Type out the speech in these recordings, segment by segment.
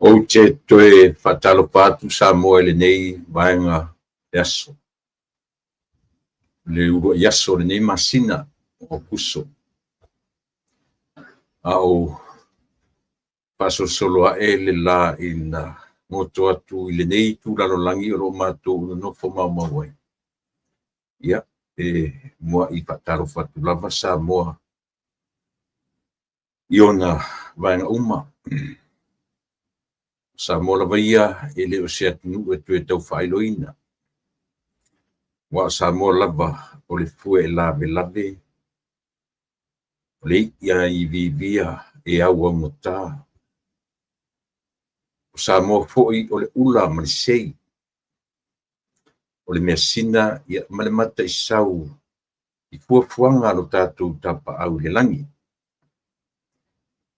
Ou te toe faatalofa atu Samoa i lenei vaega le aso, le uluai aso o lenei masina o Aokuso, a o faasolosolo ae le la ina goto atu i lenei itu lalolagi o lo o matou nonofo maumau ai. Ia, e muai faatalofa atu lava Samoa i ona vaega uma. O Samoa lava ia e le o se atunuu e toe tau faailoaina, aua o Samoa lava o le fue e lavelave, o le i'a iviivia e auaugata. O Samoa foi o le ula ma le sei, o le measina ma le mataisau i fuafuaga a lo tatou Tapaau i le lagi.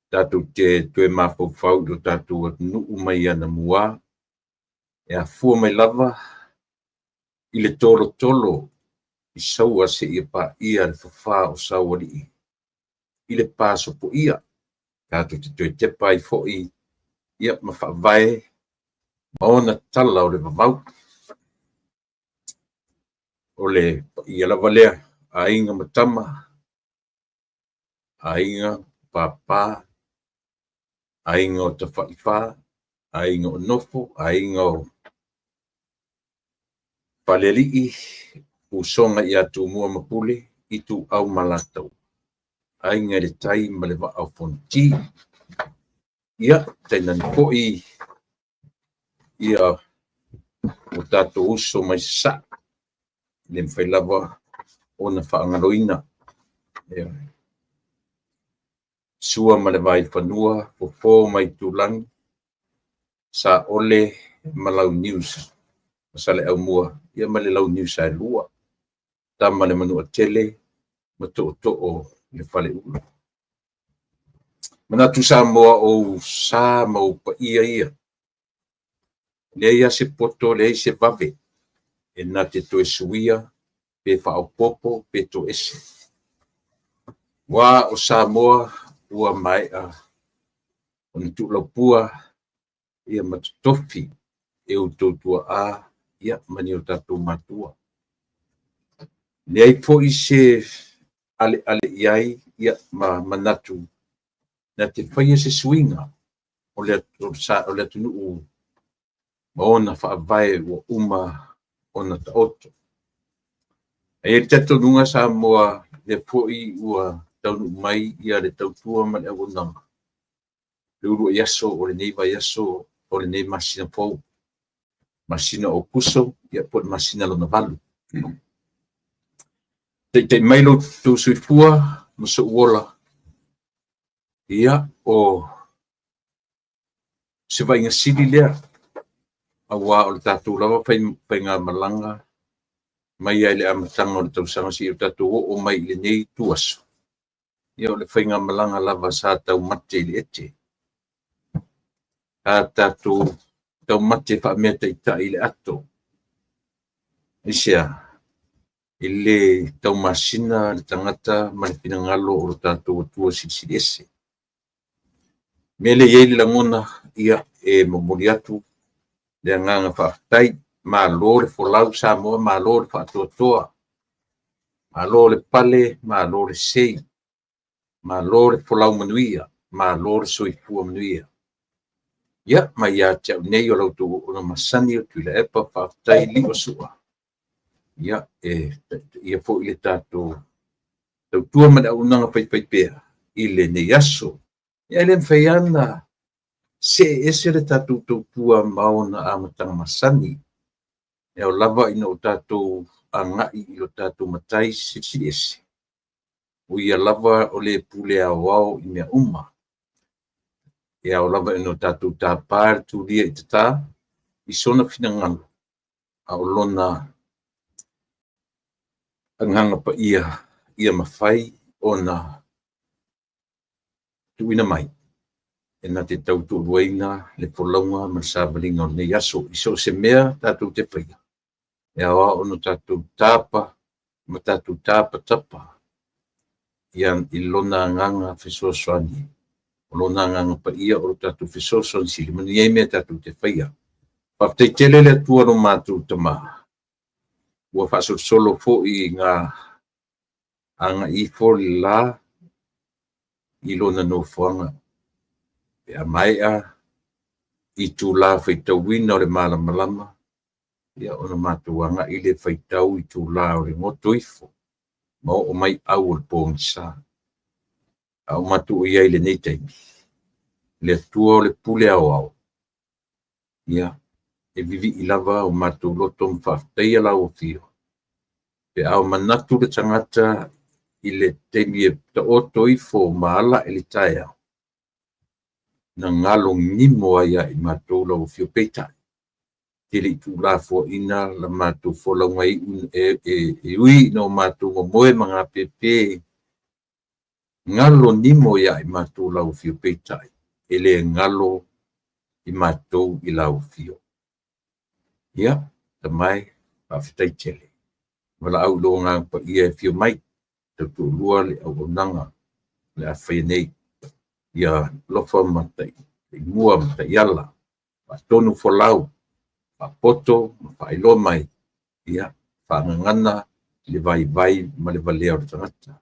Tatou te toe mafaufau i lo tatou atunuu mai anamua, e afua mai lava i le tolotolo i Saua seia paia le fafa o Saualii i le pa sopoia. Tatou te toe tepa ai foi ma faavae ma ona tala o le vavau. O le paia lava lea, Aiga ma Tama, Aiga Papa, Aiga o Tafaifa, Aiga o Nofo, Aiga o Falealii, Usoga ia Tumua ma Pule, Ituau ma Alataua, Aiga i le Tai ma le Vaa o Fonoti. Ia, tainane foi ia o tatou uso mai Sasae, e le mafai lava ona faagaloina. Sua ma le Vaifanua, Fofo ma Aitulagi, Saole ma Launiu na Saleaaumua ma le Launiu Saelua, Tama a le Manuatele ma Tootoo o le Faleula. Manatu Samoa o ou sa ma ou paia ia, e leai lava se poto, leai se vave e na te toe suia pe faaopoopo pe toese. Aua o Samoa ua maea ona tuulaupua ma totofi e outou tuaa ma ni o tatou matua. E leai foi se aleale i ai ma manatu na te faia se suiga o le atunuu ma ona faavae ua uma ona taoto. E i ai le talitonuga Samoa, o lea foi ua taunuu mai le tautua ma le auaunaga, le uluai aso o lenei vaiaso o lenei masina fou, masina o Aokuso po o le masina lona valu. Taitai mai lo outou soifua ma sou ola, ia, o se vaaiga sili lea, aua o le tatou lava faigamalaga mai lava i le amataga o le tausaga seia o tatou oo mai i lenei ituaso, ia o le faigamalaga lava sa taumate i le ete. Sa tatou taumate faameataitai i le ato. Aisea? E le taumasina le tagata ma le finagalo o lo tatou Atua Silisili Ese. O le mea lea e i ai le lagona, ia, e momoli atu le agaga faafetai. Malo le folau Samoa, malo le faatoatoa, malo le pale, malo le sei, malo le folau manuia, malo le soifua manuia. Ia, ma ia te au nei o la outou auauna masani o Tuilaepa, faafetai Liosua. Ia, e taitaia foi le tatou tautua ma le auaunaga faifaipea. i lenei aso. Ia e le mafai lava ona see ese le tatou tautua ma ona amataga masani. E ao lava ina o tatou agai i lo tatou Matai Silisili Ese, o Ia lava o le pule aoao i mea uma. E ao lava ina o tatou tapa le tulia i tata i sona finagalo, a o lona Agaga Paia ia mafai ona tuuina mai e na te tautoaluaina le folauga ma le savaliga o lenei aso. I so o se mea tatou te faia, e ao lava ona tatou tapa ma tatou tapatapa i Lona Agaga fesoasoani, o Lona Agaga Paia o lo tatou fesoasoani sili, manuia ai mea tatou te faia. Faafetai tele le Atua lo matou Tama, ua faasolosolo foi ina agai ifo le la i lona nofoaga pe a maea itula faitauina o le malamalama, ia ona matou agai lea e faitau itula o le goto ifo ma oo mai au o le pogisa. A o matou i ai i lenei taimi, le Atua o le pule aoao, ia, e vivii lava o matou loto ma faafetaia lau Afio, pe a manatu le tagata i le taimi e taoto ifo ma ala i le taeao, na galo nimo ai ia i matou lau Afio. Peitai, e te le i tuulafoaiina la matou folauga iu e ui ina o matou momoe ma gapepe, galo nimo ia i matou lau Afio, peitai, e le galo i matou i lau Afio. Ia, Tama e, faafetai tele. Valaau i lou Agaga Paia e afio mai, tautoalua le auaunaga o le a faia nei. Ia alofa ma taimua ma taiala, faatonufolau, faapoto ma faailoa mai, ia, faagagana le vaivai ma le valea o le tagata.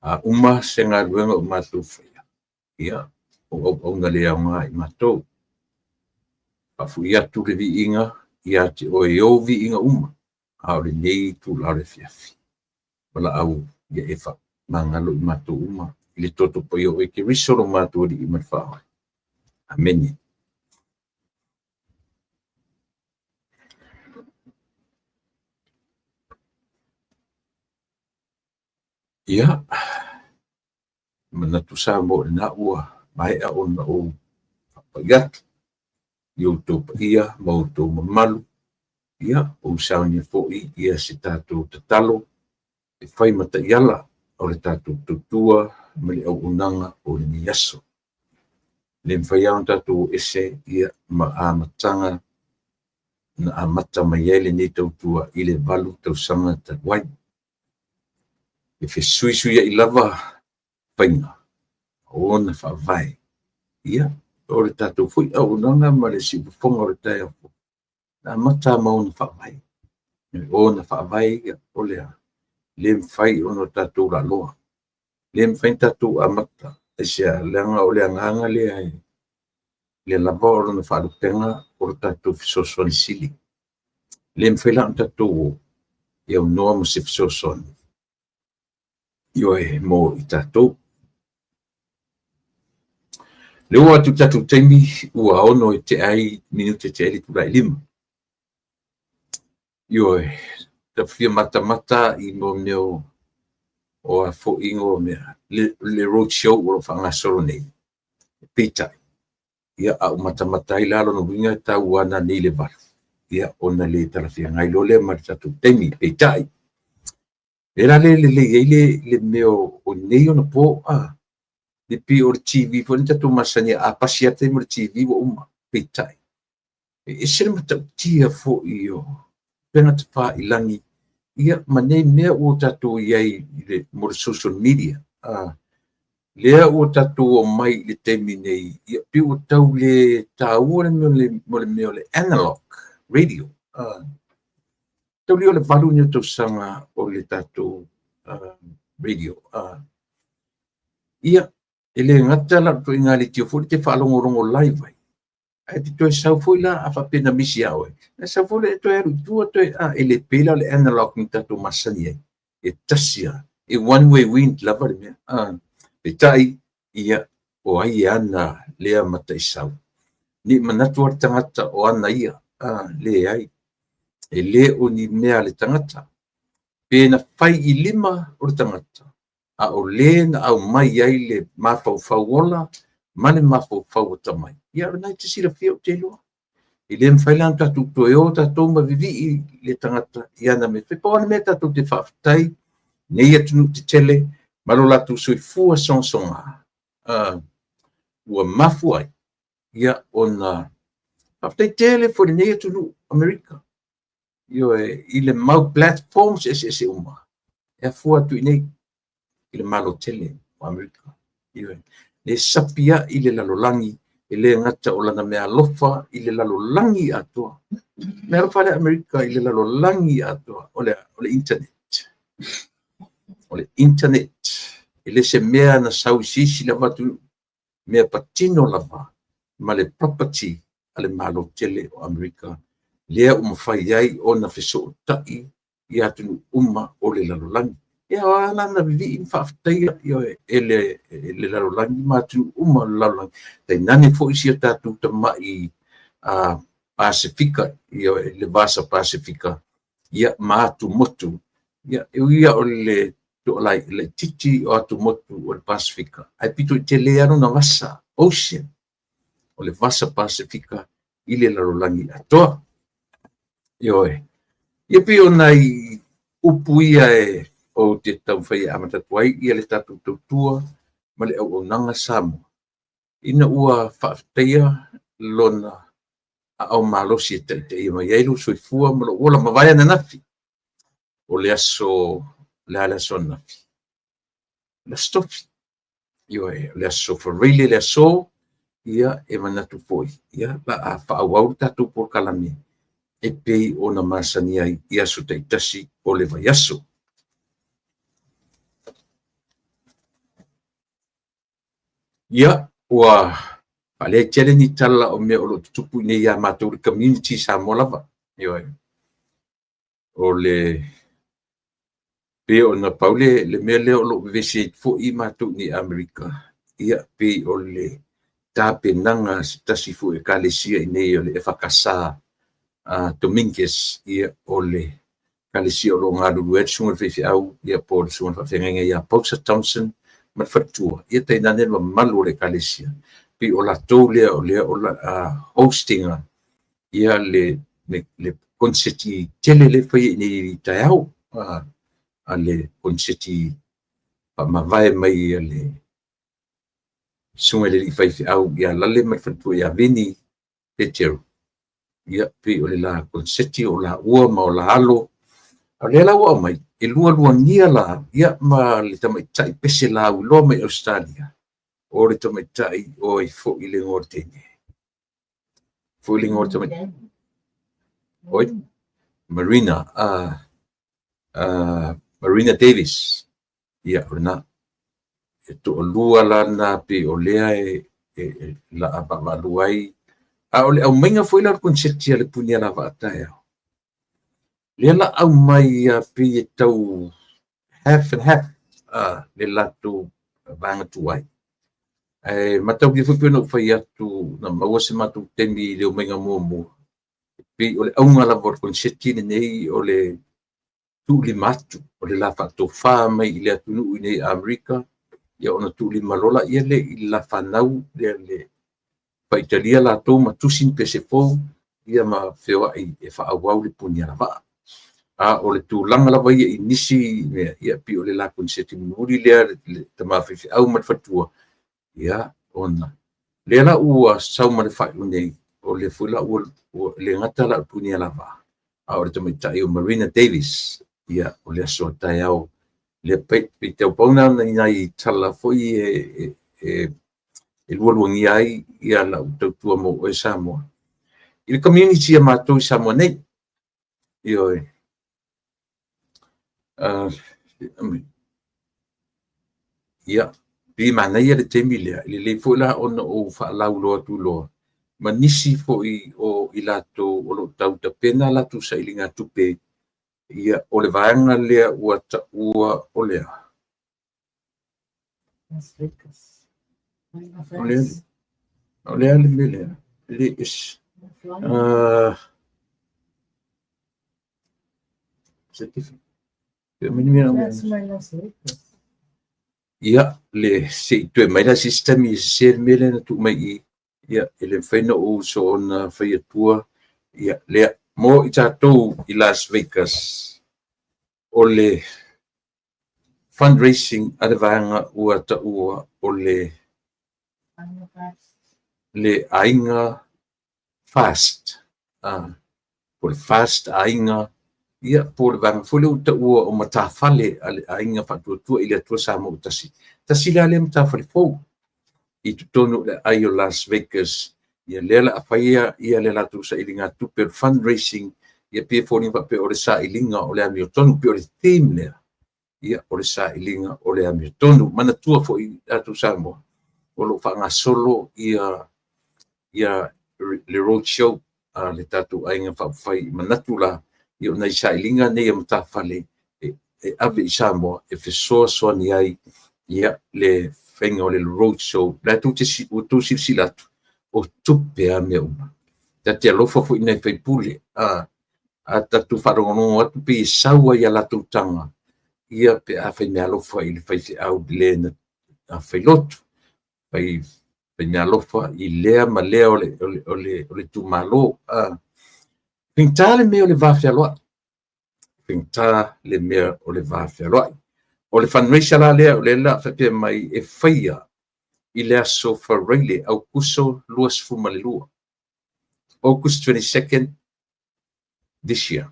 A uma se galuega ua matou faia, ia, o auauna le aoga i matou. Faafoi atu le viiga ia te oe i ou viiga uma, a o lenei itula o le afiafi, valaau ia e faamagalo i matou uma i le toto paia o oe Keriso lo matou Alii ma le Faavae. Amene. Ia, manatu Samoa o lena ua maea ona ou faapai atu i outou paia ma outou mamalu, ia, ua saunia foi ia se tatou tatalo e fai ma taiala o le tatou tautua ma le auaunaga o lenei aso. E le mafai lava ona tatou o ese ma amataga na amata mai ai lenei tautua i le 8 tausaga talu ai. E fesuisuiai lava faiga o ona faavae, ia, o le tatou foi auaunaga ma le siufofoga o le taeao fou, na amata lava ma ona faavae. O ona faavae ia, o le a? E le mafai ona tatou laaloa, e le mafai ona tatou amata. Aisea? Leaga o le agaga lea, lea lava o lona faalupega o le tatou fesoasoani sili. E le mafai la ona tatou o e aunoa ma se fesoasoani, ioe, mo i tatou. Le oo atu i le tatou taimi ua 6 e tea ai minute e tea ai le itula e 5. Ioe, ta fia matamata i mo mea o a foi o mea, le road show o lo o faagasolo nei. Peitai, ia, a ou matamata ai la, lona uiga e tau ana nei le 8, ia, ona le talafeagai loa lea ma le tatou taimi. Peitai, e la le lelei ai le mea o nei ona po, a, le pei o le TV foi na tatou masani a pasi lava le taimi o le TV ua uma. Peitai, e ese le matautia foi o upega tafailagi, ia, ma nei mea ua tatou i ai mo le social media. A, lea ua tatou omai i le taimi nei, ia, pei ua tau le taua le mea o le analog radio. A, taulia o le 8 nei tausaga o le tatou radio. Ia, e le gata la o le ituaiga leitio foi lea e te faalogologo live ai, ae te toe sau foi la a faapea na misi ia oe, e sau foi lea e toe alu i tua toe, a, e le pei la o le analog na tatou masani ai, e tasi lava, e one way wind lava le mea. Peitai, ia, o ai e ana lea mataisau? Ne i manatu lava le tagata o ana ia, a, leai, e le o ni mea a le tagata. Pe na fai i lima o le tagata, a o le na aumai ai le mafaufau ola ma le mafaufau atamai, ia o lena e te silafia ou te iloa. E le mafai la ona tatou toe o tatou ma vivii le tagata i ana mea e fai. Pau lava le mea tatou te faafetai nei atunuu tetele ma lo latou soifua sogasoga, ua mafua ai ia ona faafetai tele foi i lenei atunuu Amerika, ioe, i le mau platforms eseese uma e afua atu i inei i le Malo tele o Amerika. Ioe, le sapi ai le lalolagi, e le gata o lana meaalofa i le lalolagi atoa. Meaalofa lea Amerika i le lalolagi atoa, o le internet. O le internet, e le se mea na sau i se isi lava atunuu, mea patino lava ma le property a le Malo tele o Amerika, lea ua mafai ai ona fesootai i atunuu uma o le lalolagi. E ao lava la ona vivii ma faafetaia e le lalolagi ma atunuu uma o le lalolagi, tainane foi si a tatou tamai Pasefika, le Vasa Pasefika, ia, ma atumotu. Ia, e ui lava o le toalaitiiti o atumotu o le Pasefika, ae pito i tele lava lona vasa, ocean, o le Vasa Pasefika i le lalolagi atoa. Ioe. Ia pei o nai upu ia e ou te taumafai e amata atu ai ia le tatou tautua ma le auaunaga Samoa, ina ua faafetaia lona aao malosi e taitaia mai ai lou soifua ma lou ola mavae ananafi. O le aso, o le a le aso ananafi? O le aso Tofi. Ioe, o le aso Faraile le aso, ia e manatu foi, ia la a faaauau le tatou polokalame e pei ona masani ai i aso taitasi o le vaiaso. Ia, ua faaleai tele ni tala o mea o lo o tutupu i inei ia matou le community Samoa lava. Ioe. O le pei ona pau le mea lea o lo o vevesi ai foi matou i Amerika, ia pei o le tapenaga a se tasi foi ekalesia i inei o le EFKS Dominguez, ia o le ekalesia o lo o galulue ai le susuga i le faifeau, ia po o le susuga i le faafeagaiga ia Pausa Thompson ma le faletua, ia tainane le mamalu o le ekalesia, pei o latou lea o lea o le hosting ia le konseti tele lea e faia i inei i taeao, a le konseti faamavae mai a le susuga i le alii faifeau ia Lale ma le faletua ia Vini Petero. Ia, pei o le la konseti o laua ma o la alo. A o lea la ua aumai, e lualuagia la, ia ma le tamaitai pese lauiloa mai Ausetalia, o le tamaitai o ai foi le igoa o le teine? Foi le igoa o le tamaitai? Oi? Marina, Marina Davis. Ia, o lena. E toalua la na pei o lea e la vaavaalua ai. A o le aumaiga foi la o le konseti a le Punialavaa taeao, lea la aumai pei e tau half and half le latou vaega tuai. Ae mataulia foi pei ona ou fai atu, na maua se matou taimi i le omaiga muamua, pei o le auga lava o le konseti lenei o le tuulima atu, o le la faatofa mai i le atunuu i nei Amerika, ia ona tuulima loa laia lea i le la fanau lea le faitalia latou ma tusi ni pese fou, ia ma feoai e faaauau le punialavaa. A o le tulaga lava ia i nisi mea, ia pei o le la konseti mulimuli lea le tama faifeau ma le faletua, ia ona lea la ua sau ma le faaiu nei, o lea foi la ua le gata la o le punialavaa, a o le tamaitai o Marina Davis, ia o le aso a taeao lea pei tau pau na nai tala foi e lualuagia ai ia lau tautua mo oe Samoa i le community a matou i Samoa nei. Ioe. Ia, pei e manaia le taimi lea, e lelei foi la ona ou faalauiloa atu loa ma nisi foi o i latou o lo o tau tapena a latou sailigatupe, ia, o le vaega lea ua taua o le a? O le, o le a le mea lea? Le ese. Ia, le se i toe mai la se isi taimi e sese le mea lea na tuu mai i i. Ia, e le mafai ona ou soona fai atua ia lea. Mo i tatou i Las Vegas, o le fundraising a le vaega ua taua o le le Aiga Fast, po o le Fast Aiga, ia, po o le vaega foi lea ua taua o matafale a le Aiga Faatuatua i le Atua Samoa ua Tasi. Tasi la lea matafale fou i totonu o le aai o Las Vegas, ia lea la a faia ia le latou sailiga tupe o le fundraising, ia pei e foliga faapea o le sailiga o le amiotonu, pei o le theme lea, ia o le sailiga o le amiotonu. Manatua foi tatou Samoa, o lo o faagasolo ia ia le road show a le tatou Aiga Faaupufai. Manatu la, ia o nai sailiga nei a matafale e ave i Samoa e fesoasoani ai ia le faiga o le road show. La tou te ua outou silasila atu, o tupe a mea uma. Ta te alofa foi i nai faipule, a tatou faalogologo atu pei e sau ai a latou taga, ia pe a fai meaalofa i le faifeau le na failotu, fai meaalofa i lea ma lea o le itumalo. Faigata le mea o le va fealoai. Faigata le mea o le va fealoai. O le fundraiser la lea, o lea la faapea mai e faia i le aso Faraile, Aokuso 22, August 22nd this year.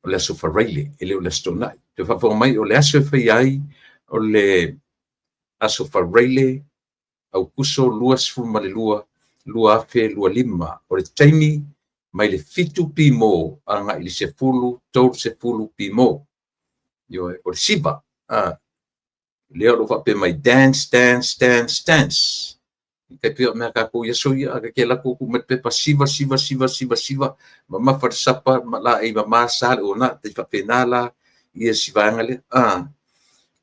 O le aso Faraile, e le o le aso Toonai. Toe faafofoga mai, o le aso e faia ai o le aso Faraile, Aokuso 22, 2025. O le taimi mai le 7 pimo agai i le 10:30 pimo. Ioe, o le 9. Lea o lo o faapea mai dance, dance, dance, dance. Tai pei o mea tatou i aso ia, a te lako atu mai le pepa 9, 9, 9, 9, 9, mamafa le sapa, ma la e mama sa le ona, tai faapena la ia si vaega lea.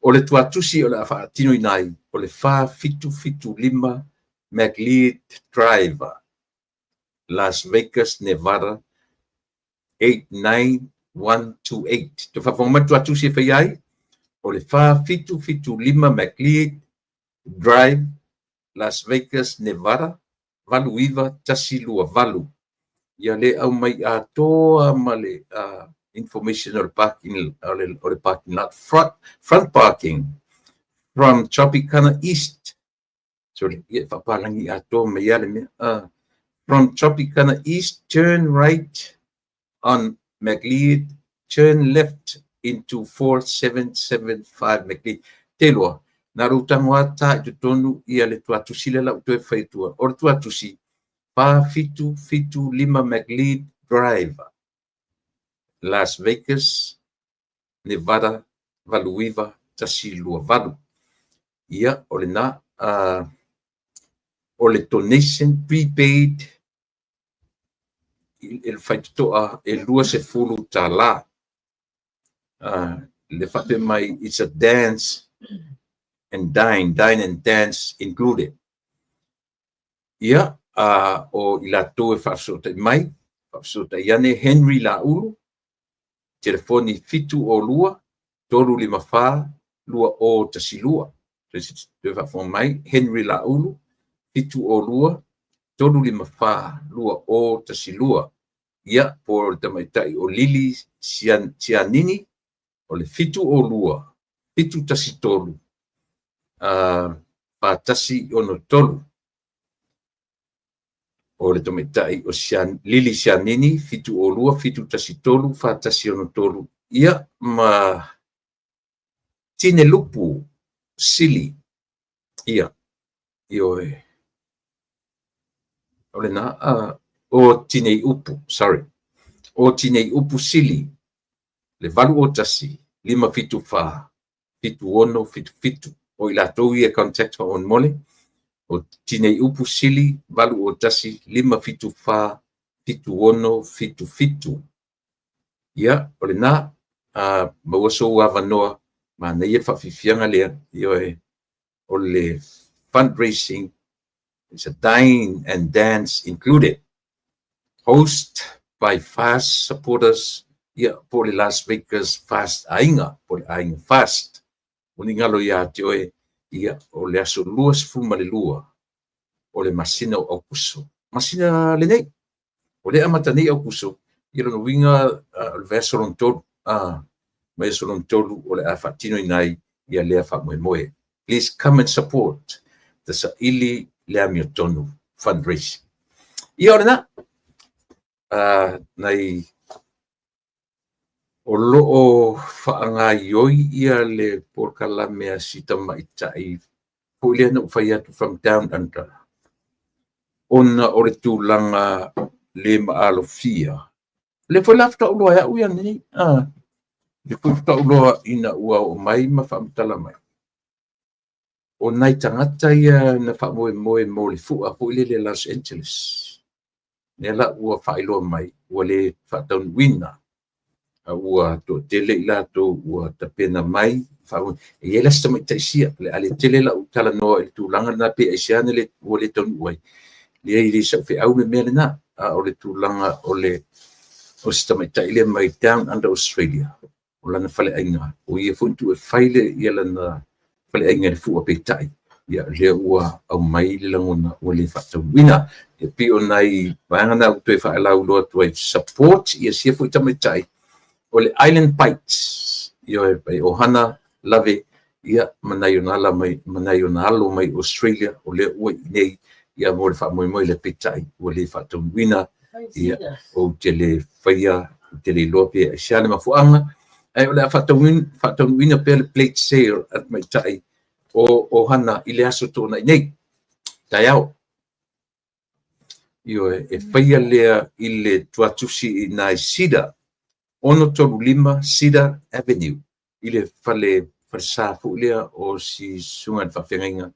O le tuatusi o le a faatinoina ai, o le 4775 McLeod Drive, Las Vegas, Nevada, 89128. Te faafofoga mai, tuatusi e fai ai, o le 4775 McLeod Drive, Las Vegas, Nevada, 89128. Ia le au mai atoa ma le information o le parking, o le parking lot, front parking from Tropicana East. Sorry, ia faapalangi atoa mai ia le mea. From Tropicana East, turn right on McLeod, turn left into 4775 McLeod. Te loa, na rau tango ata i totonu ia le tuatusi le lau toe whaitua. O le tuatusi, 4775 McLeod Drive, Las Vegas, Nevada, 89128. Ia, o le na, o le donation prepaid i le faitotoa e $20. Le faapea mai, it's a dance and dine, dine and dance included. Ia, o i latou e faafesootai mai, faafesootai ane Henry Laulu, telefoni 702 354 2012. Toe faafofoga mai, Henry Laulu, 702 354 2012. Ia, po o le tamaitai o Lili Sianini, o le 702 713 4163. O le tamaitai o Lili Sianini, 702 713 4163. Ia, ma Tine Lupu Sili. Ia, ioe. O le na, o Tinei Upu, sorry. O Tinei Upu Sili, le 801 574 7677. O i latou ia contact faamolemole. O Tinei Upu Sili, 801 574 7677. Ia, o le na, maua sou avanoa, manaia le faafiafiaga lea, ioe. O le fundraising, it's a dine and dance included. Host by FAST supporters, ia, po o le Las Vegas FAST Aiga, po o le Aiga FAST. Ua ni galo ia te oe, ia, o le aso 22 o le masina o Aukuso. Masina lenei. O lea e amata nei Aukuso, ia lona uiga o le vaiaso lona tolu, vaiaso lona tolu o le a faatinoina ai ia lea faamoemoe. Please come and support the Saili le Amiotonu fundraising. Ia o lena, nai o lo o faagaioi ia le polokalame a si tamaitai foi lea na ou fai atu from down under, ona o le tulaga le maalofia. O lea foi la faatoa ou iloa e au ia nei, lea foi faatoa ou iloa ina ua oo mai ma faamatala mai, o nai tagata ia na faamoemoe mo le fua foi lele Los Angeles. Lea la ua faailoa mai ua le faataunuuina, a ua toatele i latou ua tapena mai. E i ai la si tamaitai sia, o le a le tele lau talanoa i le tulaga lena pe aisea na le, ua le taunuu ai. Leai, e le sau feau le mea lena, a o le tulaga o le o si tamaitai lea mai down under Australia, o lana faleaiga, o ia foi na tuu e fai le ia lana faleaiga i le fua peitai, ia lea ua aumai le lagona ua le faataunuuina. E pei o nai vaega na ua toe faalauiloa atu ai, support ia sia foi tamaitai o le Island Bites, ioe, e ohana lave ia ma nai ona ala mai, ma nai ona alo mai Australia, o lea ua i nei ia mo le faamoemoe lea, peitai ua le faataunuuina. Ia, ou te le faia, ou te le iloa pe aisea le mafuaaga, ae o le a faataunuuina pea le plate sale a tamaitai o ohana i le aso Toonai nei, taeao. Ioe, e faia lea i le tuatusi i nai Cedar, 635 Cedar Avenue, i le fale falesa foi lea o si susuga i le faafeagaiga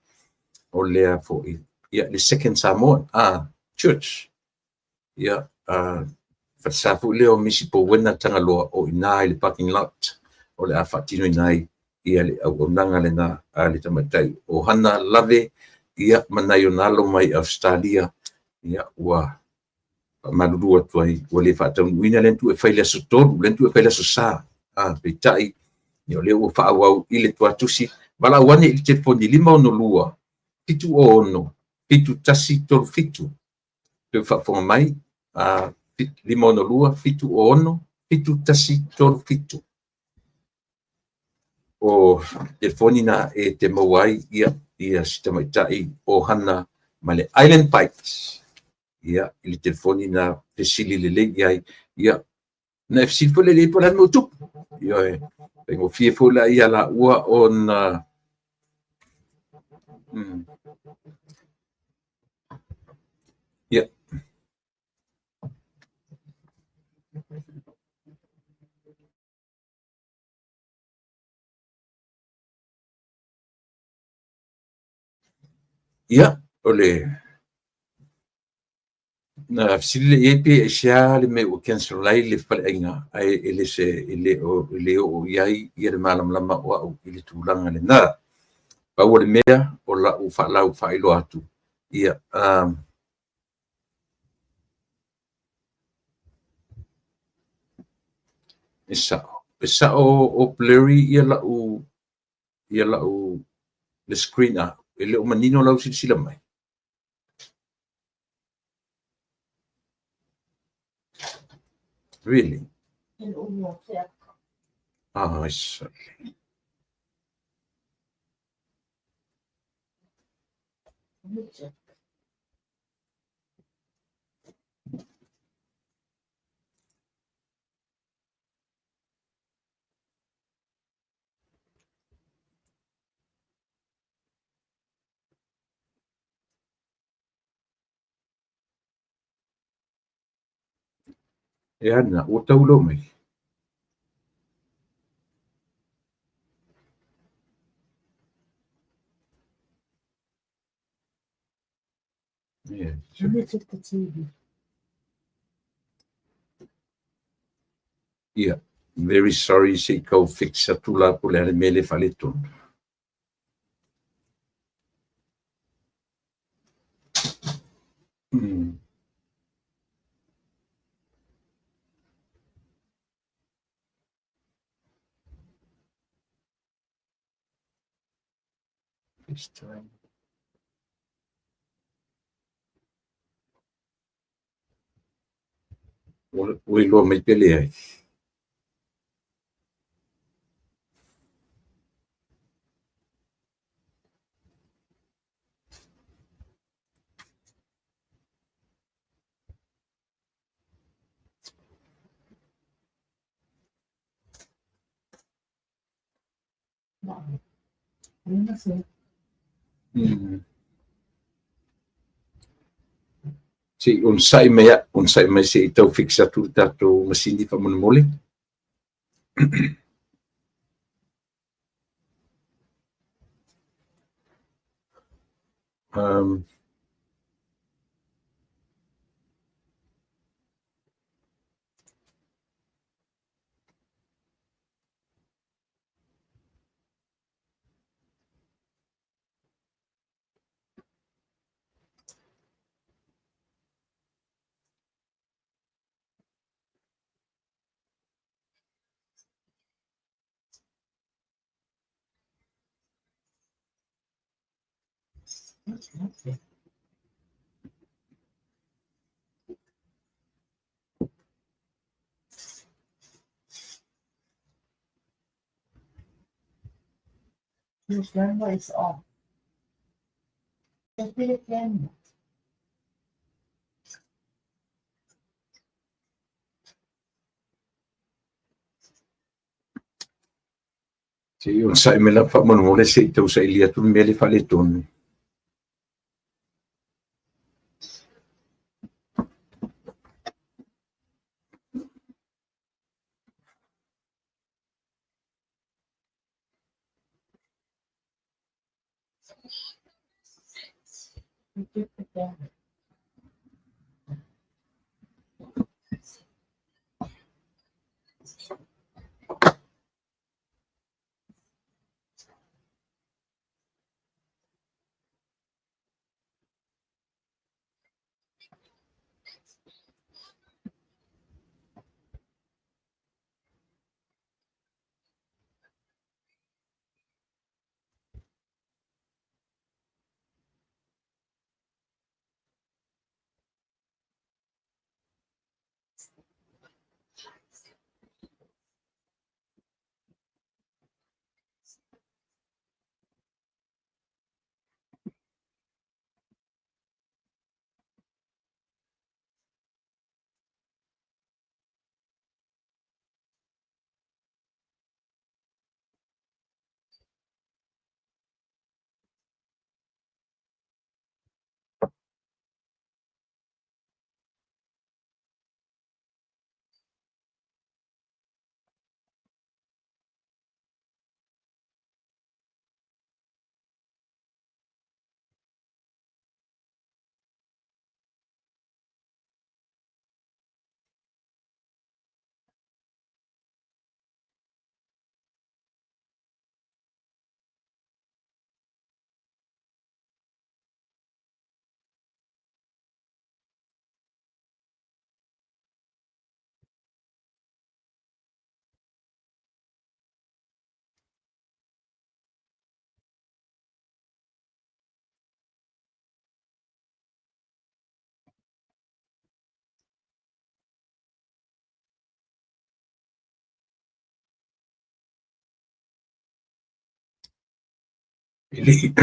o lea foi, ia, le Second Samoan Church. Ia, falesa foi lea o Misi Powena Tagaloa, o i ina i le parking lot o le a faatinoina ai ia le auaunaga lena a le tamaitai o Hana Lave, ia, ma nai ona alo mai Australia. Ia, ua faamalulu atu ai ua le faataunuuina lea na tuu e fai le aso 3, lea na tuu e fai le aso Sa, peitai, ia, o lea ua faaauau i le tuatusi. Valaau ane i le telefoni 562 706 7137. Toe faafofoga mai, 562 706 7137. O telefoni na e te maua ai ia, ia si tamaitai o Hana ma le Island Bites. Ia, i le telefoni na fesili lelei i ai. Ia, na e fesili foi lelei po o le a le mea ua tupu. Ioe, faigofie foi la ia laua ona Ia. Ia, o le na fesili lea i ai pe aisea le mea ua cancel ai le faleaiga, ae e le se e le o e le oo i ai ia le malamalama o au i le tulaga lena. Pau o le mea o lau faalau faailoa atu, ia, e sao, e sao o blurry ia lau ia lau le screen a, e le o manino lau silasila mai. Really? Ah, sorry. E ana, ua taulo mai. Yeah. Let me check the TV. Yeah, very sorry se i kau fix atu la po o le a le mea lea e faaletonu. FaceTime. Ua iloa mai pe leai. Se i onosai mai, onosai mai se i tau fix atu le tatou masini faamolemole. Your camera is off. The camera. Se i onosai mai lava faamolemole se i tau saili atu le mea lea e faaletonu. You took the camera. E le i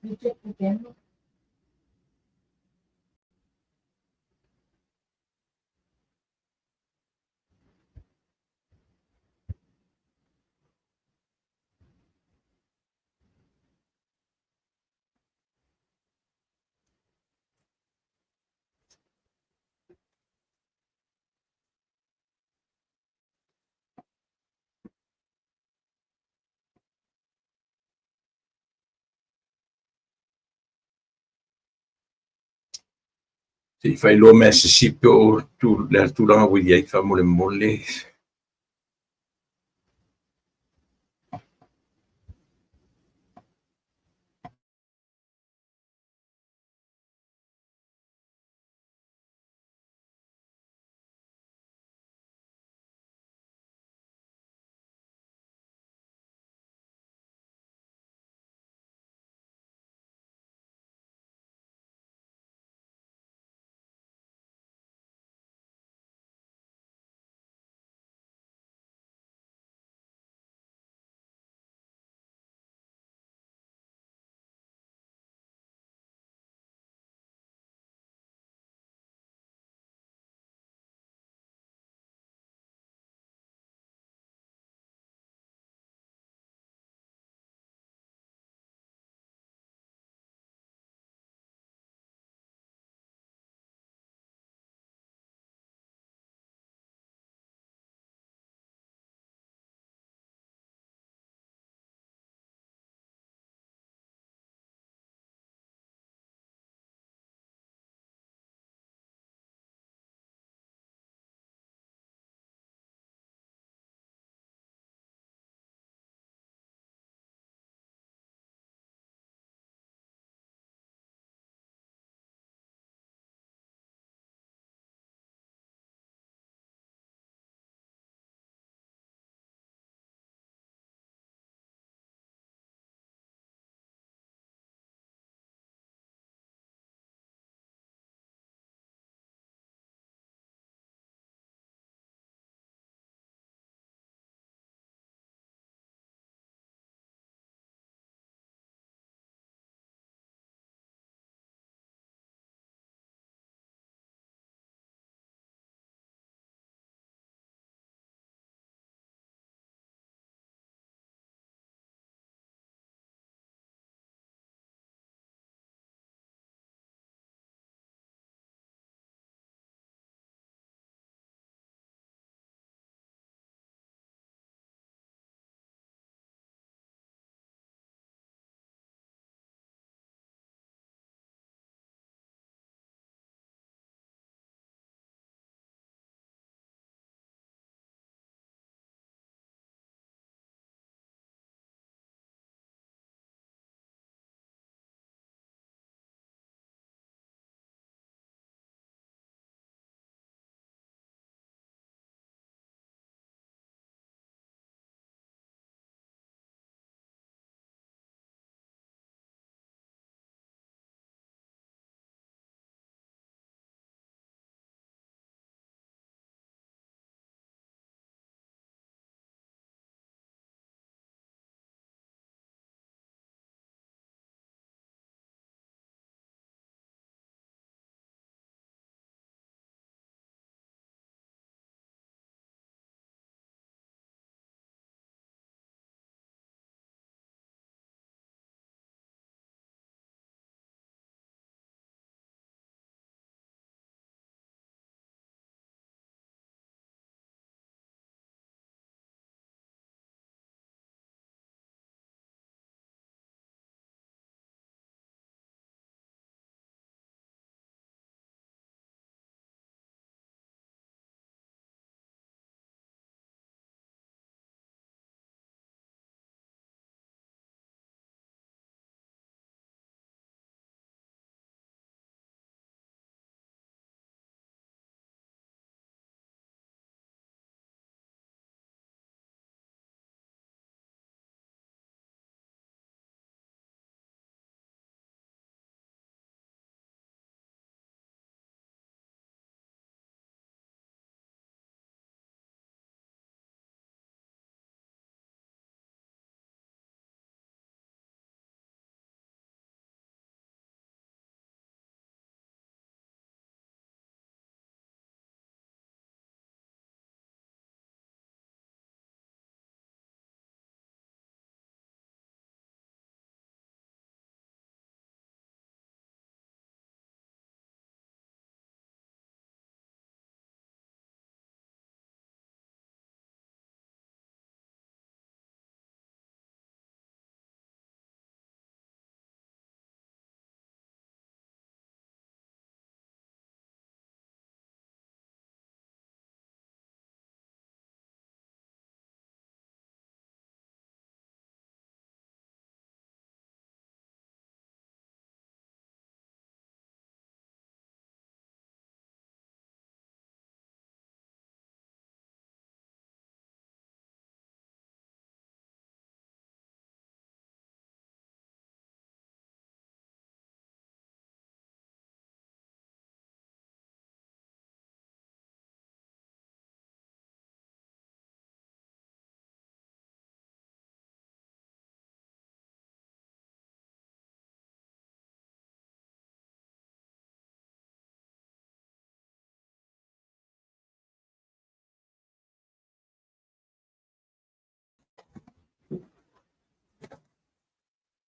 You took the camera. Se i faailoa mai e se isi pe o le a le tulaga ua i ai faamolemole.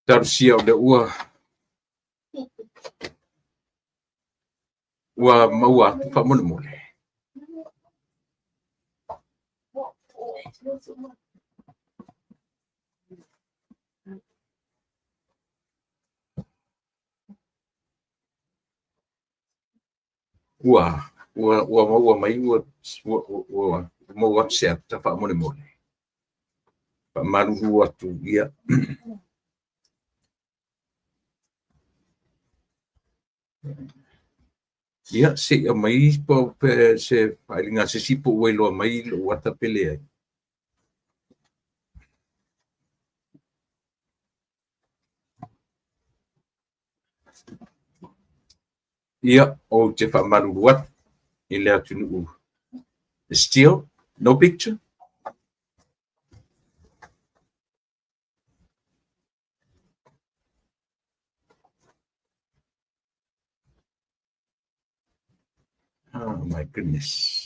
Talosia o lea ua ua maua atu faamolemole. Ua ua ua maua mai ua ua ua maua atu se ata faamolemole. Faamalulu atu ia. Ia, se i aumai po pe se faaaliga a se isi po ua iloa mai lou ata pe leai. Ia, ou te faamalulu atu i le atunuu. Still, no picture? Oh my goodness.